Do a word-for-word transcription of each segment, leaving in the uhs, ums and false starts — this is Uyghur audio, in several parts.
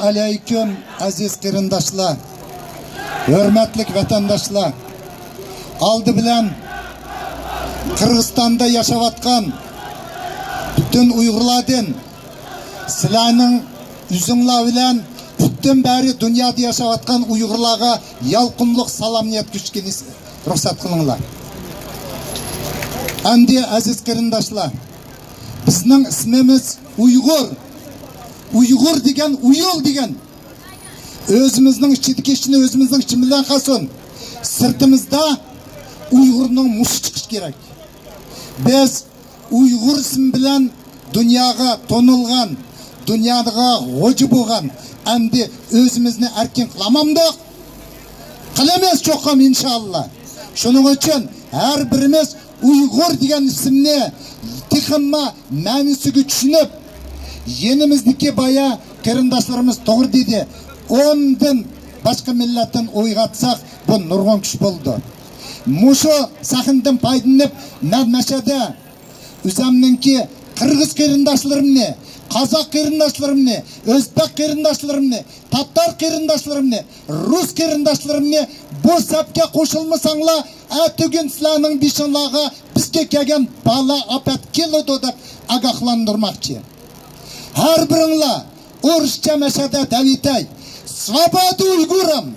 ئەلەيكۇم، ئەزىز قېرىنداشلار، ھۆرمەتلىك ۋەتەنداشلار. ئالدى بىلەن قىرغىزىستاندا ياشاۋاتقان پۈتۈن ئۇيغۇرلاردىن سىلەرنىڭ ئۆزۈڭلار بىلەن پۈتۈن بارى دۇنيادا ياشاۋاتقان ئۇيغۇرلارغا يالقۇنلۇق سالامنى يەتكۈزۈشكە رۇخسەت قىلىڭلار. ئەمدى ئەزىز قېرىنداشلار، بىزنىڭ ئىسمىمىز ئۇيغۇر. ئۇيغۇر دېگەن ئۇيۇل دېگەن. ئۆزىمىزنىڭ ئىچىدىكى ئىشنى ئۆزىمىزنىڭ ئىچى بىلەن قىلسۇن. سىرتىمىزدا ئۇيغۇرنىڭ مۇشۇ چىقىشى كېرەك. بىز ئۇيغۇر ئىسمى بىلەن دۇنياغا تونۇلغان، دۇنياغا غوجا بولغان، ئەمدى ئۆزىمىزنى ئەركىن قىلالمامدۇق؟ قىلىمىز چوقۇم، ئىنشاللا. شۇنىڭ ئۈچۈن ھەر بىرىمىز ئۇيغۇر دېگەن ئىسىمنى تېخىمۇ مەنىسىگە چۈشىنىپ، يېنىمىزدىكى بايا قېرىنداشلىرىمىز توغرا دېدى، ئوندىن باشقا مىللەتتىن ئويغاتساق، بۇ نۇرغۇن كۈچ بولىدۇ. مۇشۇ سەھنىدىن پايدىلىنىپ، مەن مەشەدە ئۆزۈمنىڭكى قىرغىز قېرىنداشلىرىمنى، قازاق قېرىنداشلىرىمنى، ئۆزبەك قېرىنداشلىرىمنى، تاتار قېرىنداشلىرىمنى، رۇس قېرىنداشلىرىمنى بۇ سەپكە قوشۇلمىساڭلار، ئەتىگۈن سىلەرنىڭ بېشىڭلارغا بىزگە كەلگەن بالا ئاپەت كېلىدۇ دەپ ئاگاھلاندۇرماقچى. ھەر بىرىڭلار ئورۇسچە مەشەدە دەۋېتەي. Свободу уйгурам!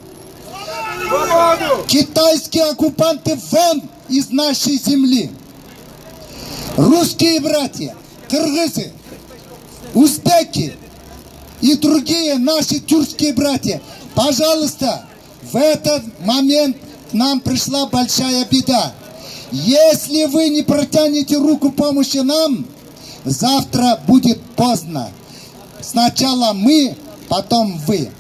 Китайские оккупанты вон из нашей земли! Русские братья, кыргызы, узбеки и другие наши тюркские братья, пожалуйста, в этот момент к нам пришла большая беда. Если вы не протянете руку помощи нам, завтра будет поздно. Сначала мы, потом вы.